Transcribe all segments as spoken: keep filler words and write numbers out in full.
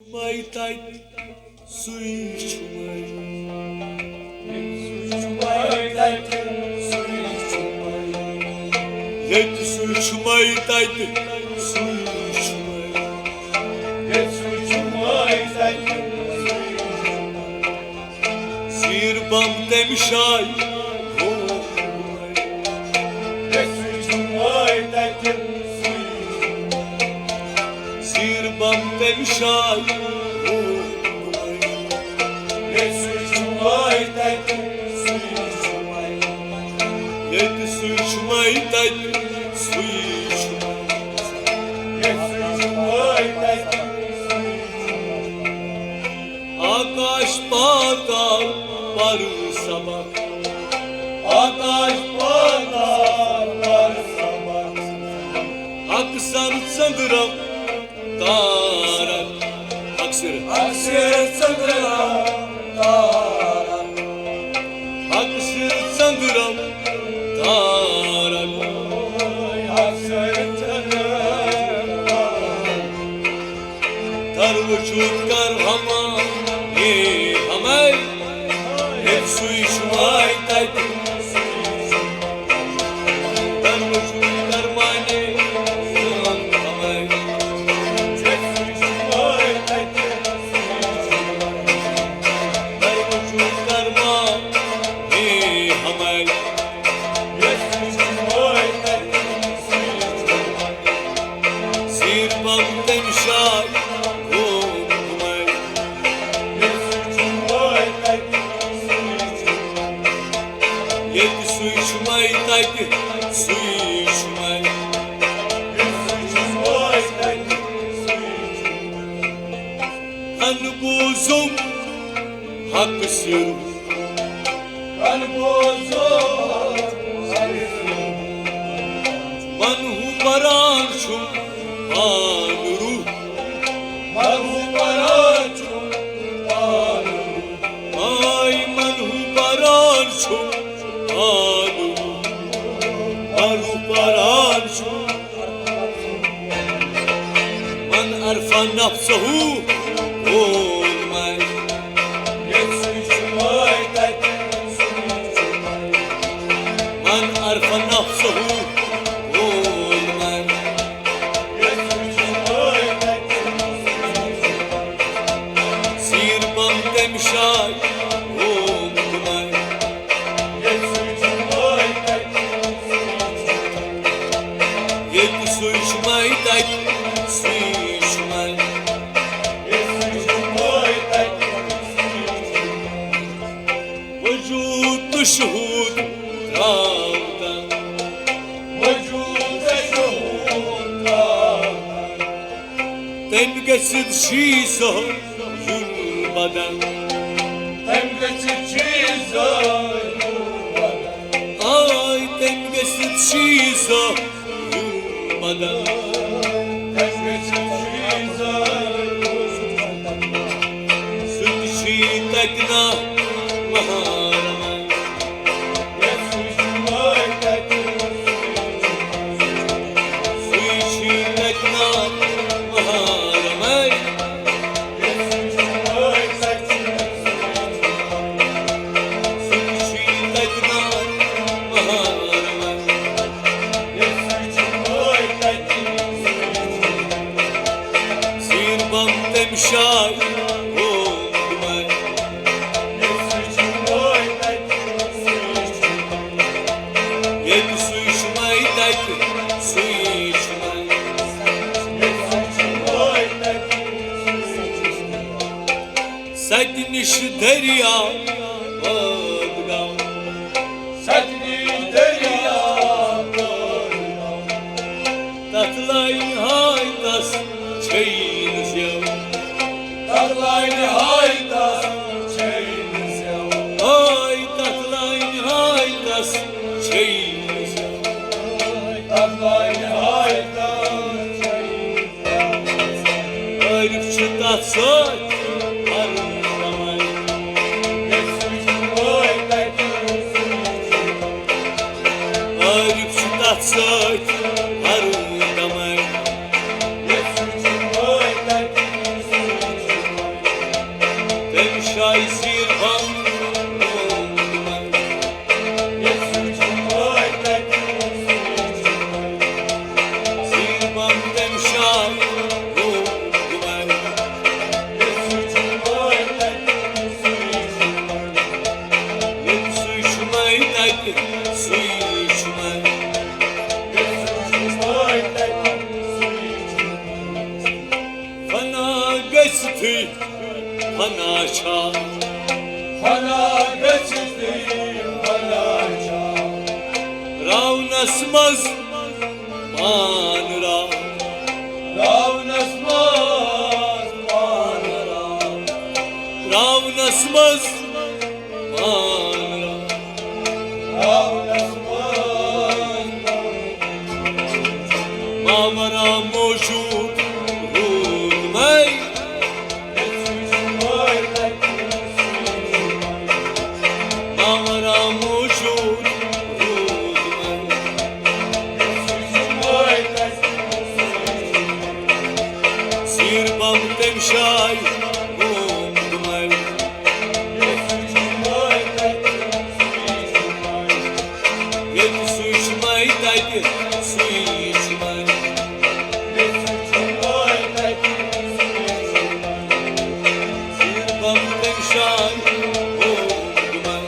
چھُمے تَتہِ، سُے چھُمے۔ ییٚتہِ سُے چھُمے تَتہِ، سُے چھُمے۔ ییٚتہِ سُے چھُمے تَتہِ، سُے چھُمے۔ ییٚتہِ سُے چھُمے تَتہِ، سُے چھُمے۔ زیٖر بم تَمہِ شایہِ، ہو۔ ییٚتہِ سُے چھُمے تَتہِ، سُے چھُمے۔ زیٖر بم تَمہِ شایہِ، ہو۔ ییٚتہِ سُے چھُمے تَتہِ، سُے چھُمے۔ ییٚتہِ سُے چھُمے تَتہِ، سُے چھُمے۔ ییٚتہِ سُے چھُمے تَتہِ، سُے چھُمے۔ آکاش پاتال پرٕ سبق۔ آکاش پاتال پرٕ سبق۔ اکثر ژٔنٛدرم تارک۔ اکثر۔ اکثر ژٔنٛدرم تارک۔ اکثر ژٔنٛدرم تارک۔ اکثر ژٔنٛدرم تارک۔ تر وجود کر ہما، اے ہمے، ییٚتہِ سُے چھُمے تَتہِ۔ تر وجود کر مانے، ہمے۔ تر وجود کر مانے، ہمے۔ زیٖر بم تَمہِ شایہِ، ہو، ہمے۔ ییٚتہِ سُے چھُمے تَتہِ، سُے چھُمے۔ کن بوزُم حق سِر۔ کن بوزُم حق سِر۔ من ہُہ پران چھُم پانہٕ روح۔ من ہُہ پران چھُم پانہٕ روح۔ آے من ہُہ پران چھُم پانہٕ روح۔ من ہُہ پران چھُم۔ من عرف نفسه اول ماے۔ من عرف نفسه اول ماے۔ زیٖر بم تَمہِ شایہِ، ہو، ہمے۔ ییٚتہِ سُے چھُمے تَتہِ، سُے چھُمے۔ وجود تہٕ شہوٗد ترٛاوتن۔ وجود تہٕ شہوٗد ترٛاوتن۔ تٔمۍ گٔژھِتھ شیٖشہٕ یُن بدن۔ تٔمۍ گٔژھِتھ شیٖشہٕ یُن بدن۔ آے تٔمۍ گٔژھِتھ شیٖشہٕ یُن بدن۔ تٔمۍ گٔژھِتھ شیٖشہٕ یُن بدن۔ سُہ تہِ چھُے تَتہِ نا محرمے۔ سُے چھُے تَتہِ نا محرمے۔ سُے چھُے تَتہِ نا محرمے۔ زیٖر بم تَمہِ شایہِ، ہو، ہمے۔ ییٚتہِ سُے چھُمے تَتہِ، سُے چھُمے۔ سَتہِ نِش دریا پٲدٕ گوٚو۔ سَتہِ نِش دریا پٲدٕ گوٚو۔ تَتھ لاینہِ ہاے تَس چھے نہٕ زٮ۪و۔ تَتھ لاینہِ ہاے تَس چھے نہٕ زٮ۪و۔ ہاے تَتھ لاینہِ ہاے تَس چھے نہٕ زٮ۪و۔ تَتھ لاینہِ ہاے تَس چھے نہٕ زٮ۪و۔ عٲرِف چھُ تَتھ سۭتۍ ہر زمانہٕ۔ عٲرِف چھُ تَتھ سۭتۍ ہر دمے۔ جایہِ زیٖر بم روٗد مےٚ۔ ییٚتہِ سُہ چھُ وٲے تَتہِ سُے چھُ وٲے۔ زیٖر بم تَمہِ جایہِ روٗد مےٚ۔ ییٚتہِ سُہ چھُ وٲے تَتہِ سُے چھُ وٲے۔ ییٚتہِ سُے چھُ وٲے تَتہِ سُے چھُ وٲے۔ ییٚتہِ سُہ چھُ وٲے تَتہِ سُے چھُ وٲے۔ فنا گٔژھتھٕے فنا چھا۔ فنا گٔژھتھٕے فنا چھا۔ راونس منٛز پان راو۔ راونس منٛز پان راو۔ راونس منٛز پان راو۔ راونس منٛز پان راو۔ ماورا موجود روٗد مے۔ ماورا موجود روٗد مے۔ زیٖر بم تَمہِ جایہِ روٗد مے۔ ییٚتہِ سُے چھُ مے تَتہِ سُے چھُ مے۔ ییٚتہِ سُہ چھُ وٲے تَتہِ سُے چھُ وٲے۔ زیٖر بم تَمہِ جایہِ روٗد مے۔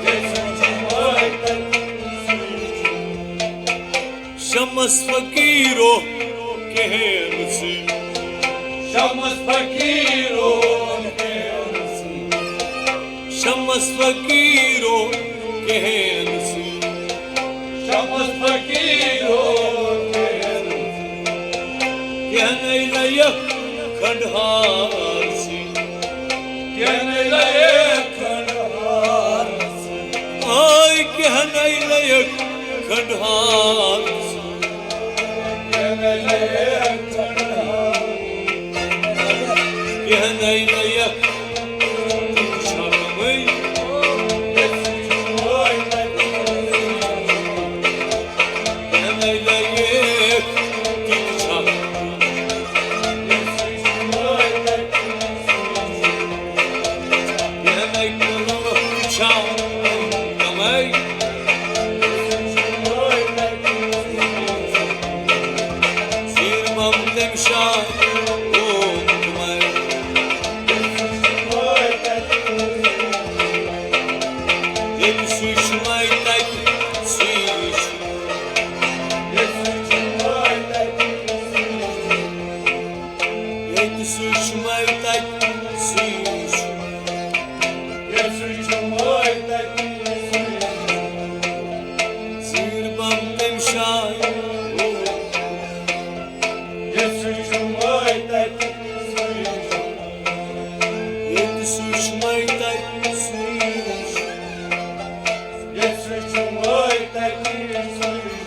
ییٚتہِ سُہ چھُ وٲے تَتہِ سُے چھُ وٲے۔ شمس فقیرو کہین سی۔ شمس فقیرو کہین سی۔ شمس فقیرو کہین سی۔ شمس فقیرو کہین سی۔ کہنے لایق کھنڈہار سی۔ کہنے لایق کھنڈہار سی۔ آے کہنے لایق کھنڈہار سی۔ کہنے لایق کھنڈہار۔ کہنے لایق زیٖر بم تَمہِ جایہِ روٗد مے۔ ییٚتہِ سُے چھُ مے تَتہِ سُے چھُ۔ ییٚتہِ سُے چھُ مے تَتہِ سُے چھُ۔ ییٚتہِ سُے چھُ مے تَتہِ سُے چھُ۔ زیٖر بم تَمہِ جایہِ روٗد۔ ییٚتہِ سُے چھُ مے تَتہِ سُے چھُ۔ ییٚتہِ سُے چھُ مے تَتہِ سُے چھُ۔ ییٚتہِ سُے چھُ مے تَتہِ سُے چھُ۔